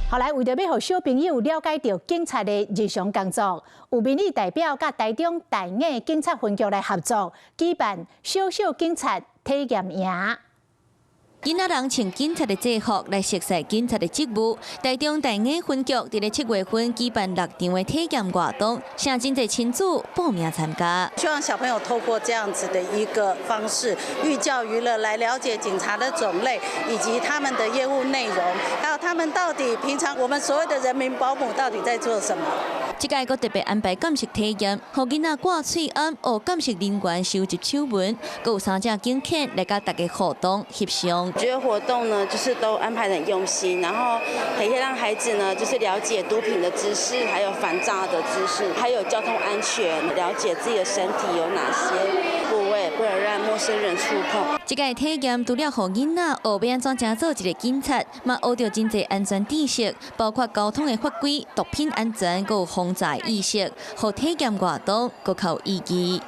後來為著欲予小朋友了解著警察的日常工作，有民意代表佮台中大雅警察分局來合作，舉辦小小警察體驗營。囡仔人穿警察的制服來熟悉警察的職務。台中大雅分局佇咧7月份舉辦六場的體驗活動，請真濟親子報名參加。希望小朋友透過這樣子的一個方式，寓教於樂，來了解警察的種類以及他們的業務內容，還有他們到底平常我們所謂的人民保姆到底在做什麼。這屆閣特別安排鑑識體驗，予囡仔掛喙罨，學鑑識人員收集手紋，閣有三隻警犬來佮大家互動翕相。覺得活動呢，就是都安排得很用心，然後可以讓孩子呢，就是了解毒品的知識，還有反詐的知識，還有交通安全，了解自己的身體有哪些部位不能讓陌生人觸碰。這個體驗除了予囡仔學欲按怎成做一个警察，嘛學著真濟安全知識，包括交通的法規、毒品安全，閣有防詐意識，予體驗活動閣較有意義。